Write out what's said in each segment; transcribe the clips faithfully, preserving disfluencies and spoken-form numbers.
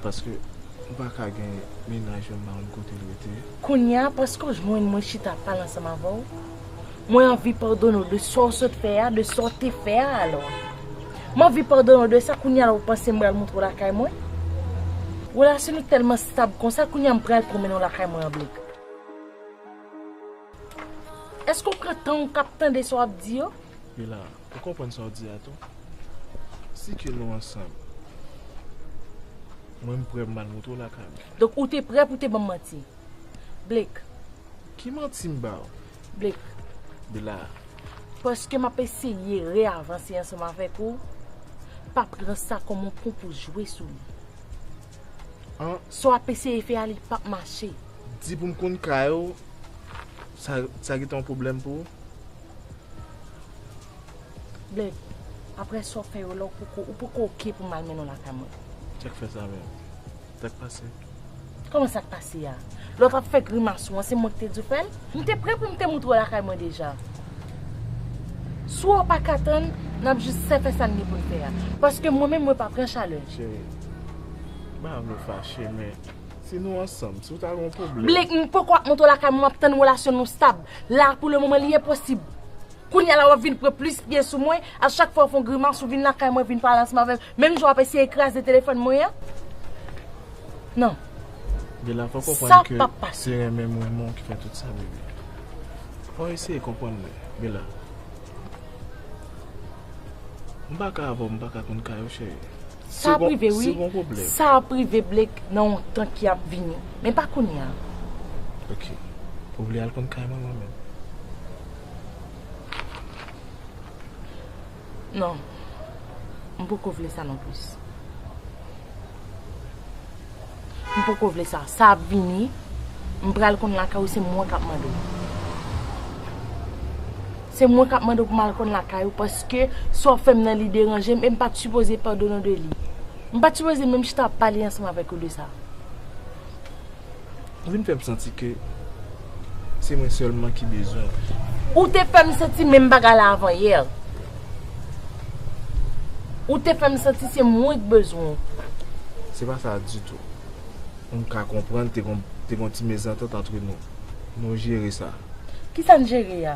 Paske m pa ka gen mennaj yo, m pa konn kote l rete. Kounye a, paske w jwenn mwen chita ap pale ansanm avè w, mwen anvi padone w de sa w sot fè a, de sa w te fè a alò. M anvi padone w de sa, kounye a la ou panse m pral montre w lakay mwen? Relasyon nou tèlman stab konsa, kounye a m pral pou mennen w lakay mwen an Blake. Èske w pran tan w k ap tande sa w ap di yo? Bella, ou konprann sa w di a tou? Si ke nou ansanm, mwen m prè m al montre w lakay mwen. Donk ou te prè pou te ban m manti? Blake. Ki manti m ba w? Blake. Bella. Paske m ap eseye reavanse ansanm avèk ou, pa pran sa kòm yon pon pou jwe sou li. An, Sa w ap eseye fè a, li p ap mache. Di pou m konn kay ou, sa, sa gentan yon pwoblèm pou ou? Blake, apre sa w fè yo la, ou poko, ou poko oke pou m al mennen w lakay mwen. Sa k fè sa menm? Sa k pase? Kòman sa k pase a? Lè w t ap fè grimas ou an, se mwen ki te di w fè l? M te prè pou m te montre w lakay mwen deja. Si w pa ka tann, n ap jis fè sa n gen pou n fè a. Paske mwen menm, mwen pa pran chalè. Cheri, m pa vle w fache, men si nou ansanm, si w ta gen yon pwoblèm. Blake, m poko ap montre w lakay mwen, m ap tann relasyon nou stab. La, pou le moman, li enposib. Kounye a la, w ap vin pran plis pye sou mwen. A chak fwa w fè yon grimas, ou vin lakay mwen, vin pale ansanm avè m. Menm jan w ap eseye kraze telefòn mwen an. Non. Bella, fò w Sa konprann ke p ap pase. Se renmen m renmen w ki fè tout sa, bebe. Fò w eseye konprann mwen, Bella. M pa ka avè w, m pa ka konn kay ou, cheri. Sa ap rive, wi. Se yon pwoblèm. Sa ap rive, Blake, nan yon tan ki ap vini. Men pa kounye a. Ok. Ou vle al konn kay mwen, mwen menm? Non. M poko vle sa non plis. M poko vle sa. Sa ap vini. M pral konn lakay ou, se mwen k ap mande w. Se mwen k ap mande w pou m al konn lakay ou, paske sa w fè m nan, li deranje m, e m pa t sipoze padone w de li. M pa t sipoze menm chita ap pale ansanm avèk ou de sa. Ou vin fè m santi ke se mwen sèlman ki bezwen w. Ou te fè m santi menm bagay la avan yè. Ou te fè m santi se mwen k bezwen w. Se pa sa ditou. M ka konprann te gon, te gon ti mezantant antre nou. Nou jere sa. Kisa n jere a?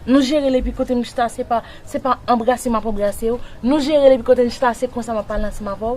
Nou jere l epi kote n chita, se pa, se pa anbrase m ap anbrase w. Nou jere l epi kote n chita, se konsa m ap pale ansanm avè w.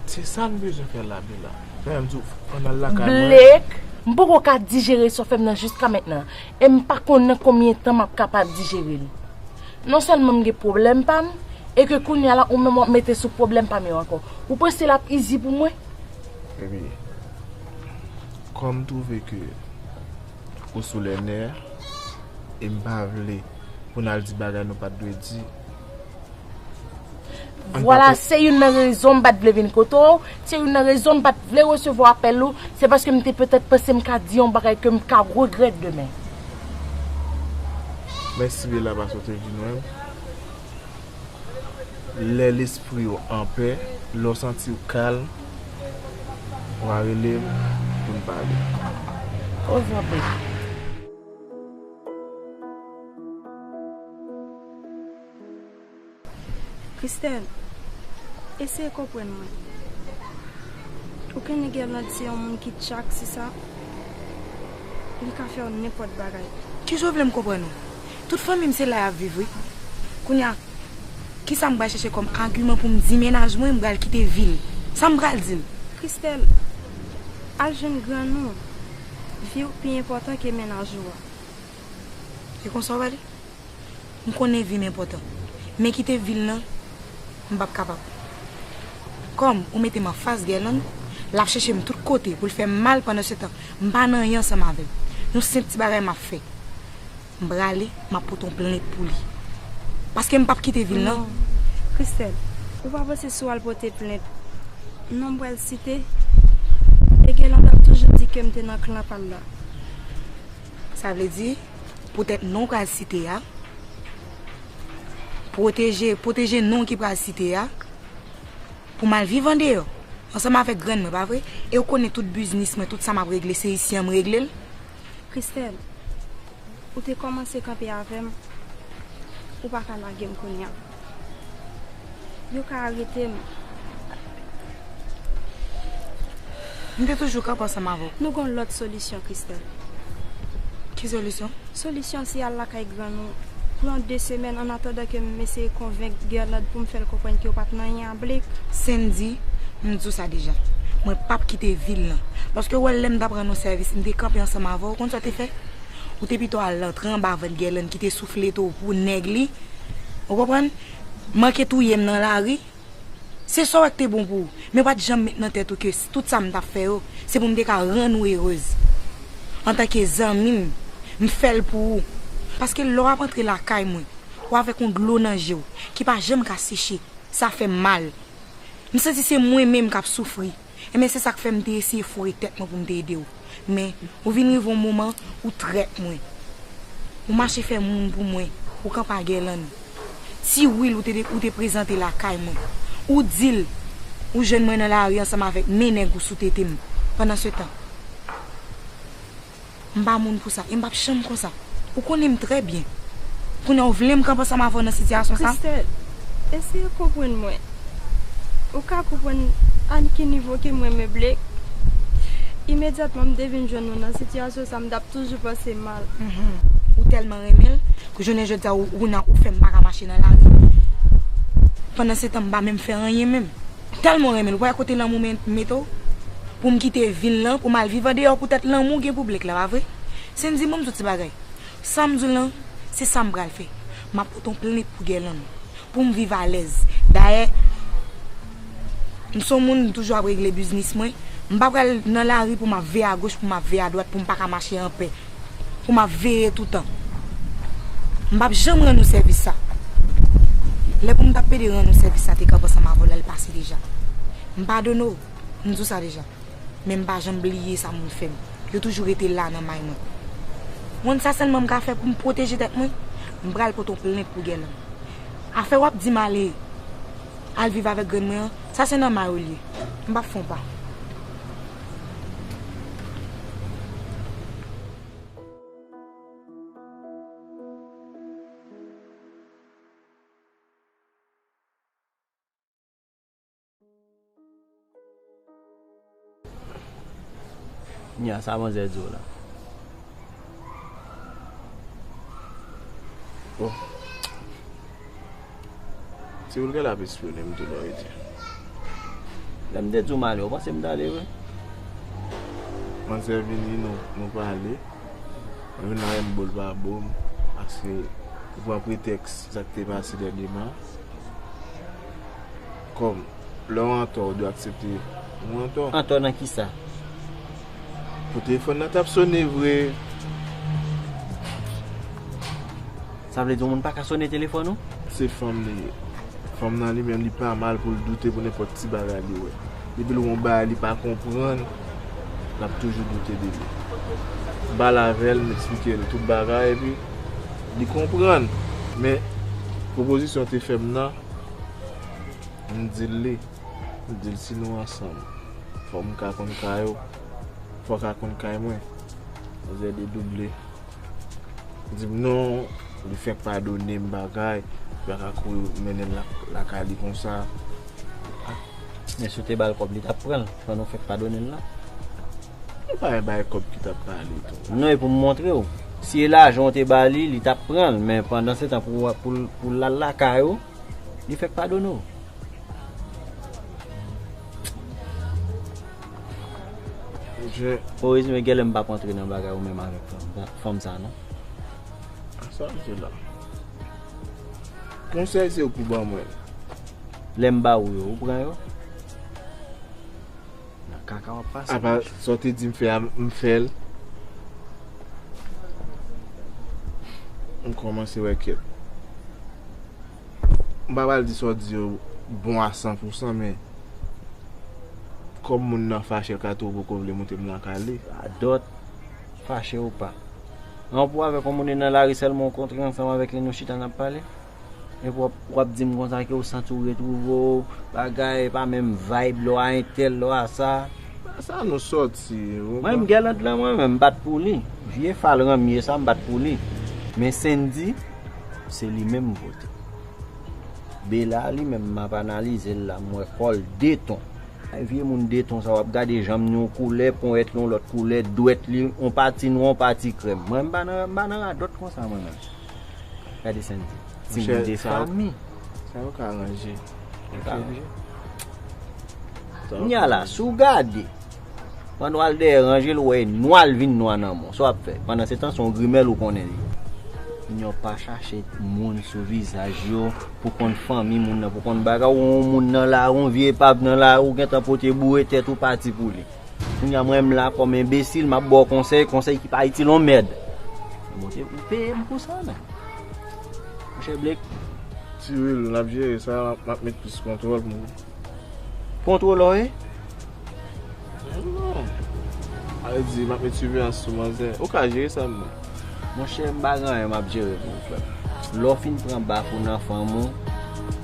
Se sa n bezwen fè la, Bella. Fè m di w, ann al lakay mwen. Blake, m poko ka dijere sa w fè m nan jiska mentnan. E m pa konn nan konbyen tan m ap kapab dijere li. Non sèlman m gen pwoblèm pa m, e ke kounye a la ou menm w ap mete sou pwoblèm pa m yo ankò. Ou panse l ap izi pou mwen? Baby, kòm m twouve ke ou sou lè nè, e m pa vle pou n al di bagay nou pa t dwe di. Ann Vwala, pa se youn nan rezon m pa t vle vin kote w, se youn nan rezon m pa t vle resevwa apèl ou, se paske m te petèt panse m ka di yon bagay ke m ka regrèt demen. Mèsi, Bella, paske w te vin wè m. Lè lespri w anpè, lè w santi w kalm, w a rele m pou n pale. Ouvri yon pè. Christelle, eseye konprann mwen. Ou konnen Guerlande se yon moun ki tchak, si sa, li ka fè w nenpòt bagay. Kijan w vle m konprann ou? Tout fanmi m se la y ap viv wi. Kounye a, kisa m pral chèche kòm agiman pou m di mennaj mwen m pral kite vil? Sa m pral di l? Christelle, al jwenn grann ou. Vi w pi enpòtan ke mennaj ou a. E konsa w pale? M konnen vi m enpòtan. Men kite vil nan, m p ap kapab. Kòm ou mete m anfas Guerlande, l ap chèche m tout kote pou l fè m mal pandan se tan m pa nan anyen ansanm avè l. Yon senp ti bagay m ap fè. M prale, m ap pote yon plent pou li. Paske m p ap kite vil nan. Non. Christelle, ou pa panse si w al pote plent, non m pral site? E Guerlande ap toujou di ke m te nan klan pa l la. Sa vle di, poutèt non w pral site a, pwoteje, pwoteje non ki pral site a, pou m al viv andeyò, ansanm avèk grann mwen, pa vre? E w konnen tout biznis mwen, tout sa m ap regle, se isi an m regle l. Christelle, ou te kòmanse kanpe avè m, ou pa ka lage m kounye a. Yo ka arete m. M te toujou kanpe ansanm avè w. Nou gen yon lòt solisyon, Christelle. Ki solisyon? Solisyon se al lakay grann ou. Pran de semèn annatandan ke m eseye konvenk Guerlande pou m fè l konprann ke w pa t nan anyen a Blake. Sendy, m di w sa deja. Mwen p ap kite vil lan. Paske w wè lè m t ap rann ou sèvis, m te kanpe ansanm avè w, ou konn sa w te fè? Ou te pito al antre anba vant Guerlande ki te souflete w pou nèg li. Ou konprann? Manke touye m nan lari. Se sa w wè k te bon pou ou. Men w pa t janm met nan tèt ou ke tout sa m t ap fè yo, se pou m te ka rann ou erez. Antanke zanmi m, m fè l pou ou. Paske lè w ap antre lakay mwen, w avèk yon dlo nan je w ki pa janm ka seche, sa fè m mal. M santi se mwen menm k ap soufri. Enben, se sa k fè m te eseye foure tèt mwen pou m te ede w. Men, ou vin rive yon moman, ou trèt mwen. Ou mache fè moun pou mwen, ou kanpe a Guerlande. Ti Will ou te, ou te prezante lakay mwen. Ou di l, ou jwenn mwen nan lari ansanm avèk men nèg ou sou tete m. Pandansetan, m pa moun pou sa, e m p ap janm konsa. Ou konnen m trè byen. Kounye a ou vle m kanpe ansanm avè w nan sitiyasyon sa? Christelle, eseye konprann mwen. Ou ka konprann a ki nivo ke m renmen Blake? Imedyatman m te vin jwenn ou nan sitiyasyon sa, m t ap toujou panse mal. Mhm. Ou tèlman renmen l, ke jounen jodi a ou, ou nan, ou fè m pa ka mache nan lari. Pandansetan m pa menm fè anyen menm. Tèlman w renmen l, ou pa wè kote lanmou men, mete w? Pou m kite vil lan, pou m al viv andeyò poutèt lanmou w gen pou Blake la, pa vre? Sendy, ban m di w ti bagay. Sa m di w lan, se sa m pral fè. M ap pote yon plent pou Guerlande. Pou m viv alèz. Dayè, m se yon moun, m toujou ap regle biznis mwen. M pa pral nan lari pou m ap veye agoch, pou m ap veye adwat, pou m pa ka mache anpè. Pou m ap veye toutan. M p ap janm rann ou sèvis sa. Lè pou m t ap pede rann ou sèvis sa te kanpe ansanm avè w lè l pase deja. M padone w. M di w sa deja. Men m pa janm bliye sa moun fè m. Yo toujou rete la nan may mwen. Ou konn sa sèlman m ka fè pou m pwoteje tèt mwen? M pral pote yon plent pou Guerlande. Afè w ap di m ale, al viv avèk grann mwen an, sa se nan may ou l ye. M p ap fè yon pa. Nya, sa manzè di w la. Bon. Ti Woul genlè ap espyone m tou lè w rete. Lè m te di w m ale, ou panse m t ale vre? Manzè vini, nou, nou pale. Mwen vin la, m bo l pa bo m. Paske ou pran pretèks sa k te pase dènyèman. Kòm lè w antò, ou dwe aksepte ou antò. Antò nan kisa? Pou telefòn nan t ap sone vre. Sa vle di yon moun pa ka sone telefòn ou? Se fanm li ye. Fanm nan li menm, li pa mal pou l doute pou nenpòt ti bagay li wè. Depi l wè yon bagay li pa konprann, l ap toujou doute de li. M pale avè l, m eksplike l tout bagay, epi li konprann. Men, pwopozisyon w te fè m nan, m di l li. M di l si nou ansanm, fò m ka konn kay ou, fò w ka konn kay mwen. Manzè dedouble. Di m non, li fèk padone m bagay, li pa ka kouri mennen l la, lakay li konsa. Men si w te ba l kòb, li t ap pran l, pandan w fèk padone l la. Li pa bay kòb ki t ap pale tou. Non, e pou m montre w. Si e lajan w te ba li, li t ap pran l, men pandansetan pou, pou, pou l al lakay ou, li fèk padone w. Orezman, genlè m p ap antre nan bagay ou menm avèk fanm, fanm sa, non. Sa m di la. Konsèy se ou pou ban mwen. Lè m ba ou yo, ou pran yo? Nan kaka w ap pase. Apa sa w te di m fè a, m fè l. M kòmanse wè kèt. M pa pral di sa w di yo bon a san pou san, men kòm moun nan fache, l ka tou poko vle montre m lakay li. Radòt, fache ou pa. An pou avèk yon moun nan lari sèlman w kontre ansanm avèk li, nou chita n ap pale? Epi w ap, w ap di m konsa ke w santi w retwouve w, bagay pa menm vibe lè w a entèl, lè w a sa. Sa nou sòti. Mwen menm Guerlande lan mwen menm m bat pou li. Vye fal ranmye sa m bat pou li. Men Sendy, se li menm m vote. Bela li menm, m ap analize l la, m wè kò l de ton. Ay, vye moun de ton sa, w ap gade janm li yon koulè, ponyèt li yon lòt koulè, dwèt li yon pati nwa, yon pati krèm. Mwen, m pa nan, m pa nan radòt konsa, mwen menm. Gade Sandy. Timoun de fanmi. Sa yo ka ranje. Yo ka ranje. Kounye a la, si w gade, pandan w al dèyè ranje l, ou wè e nwa l vin nwa nan men w. Sa w ap fè? Pandan se tan, se yon grimèl ou konnen li. Moun yo pa chache moun sou vizaj yo pou konn fanmi moun nan, pou konn bagay, ou yon moun nan lari, yon vye epav nan lari, ou gentan pote boure tèt ou pati pou li. Kounye a mwen menm la kòm enbesil, m ap ba w konsèy, konsèy ki pa itil yon mèd. Bon, te ou peye m pou sa, men. Monchè Blake. Ti Will, n ap jere sa, m ap met plis kontwòl pou ou. Kontwòlè w ye? Non. Sa vle di, m ap met siveyans sou manzè. Ou ka jere sa, mwen. Monchè, m pa gen anyen m ap jere pou ou, frè m. Lè w fin pran baf ou nan fanm ou,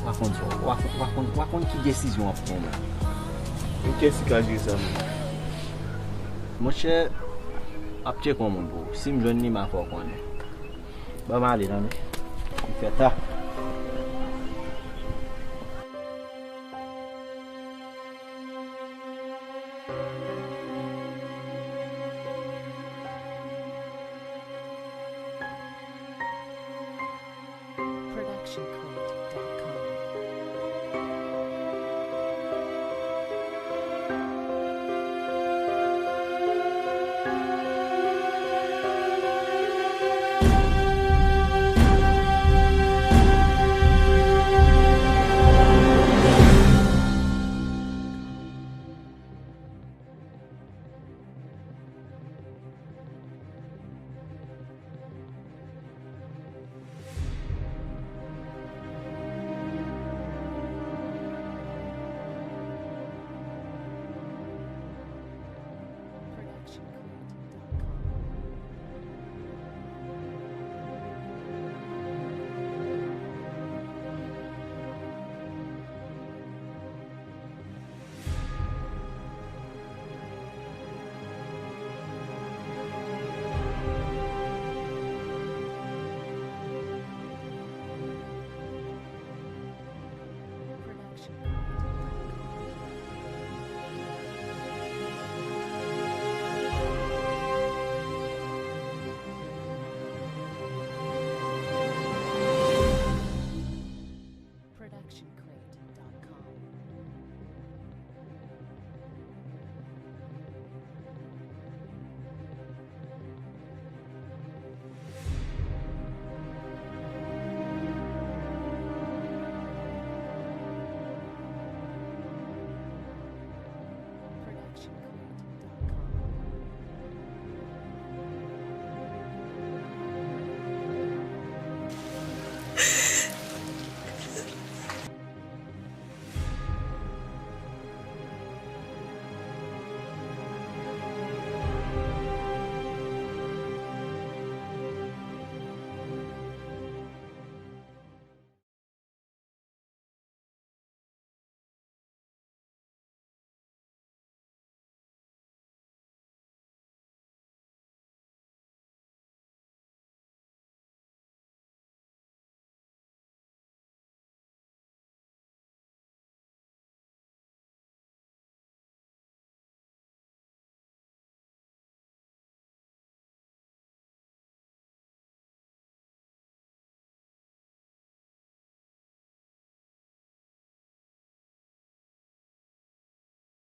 w a konn sa, w a konn, w a konn, w a konn ki desizyon w ap pran, men. Men kiyès ki ka jere sa, mwen? Monchè, m ap tcheke yon moun pou ou. Si m jwenn li, m a fè w konnen. Ban m ale, tande. Li fè ta.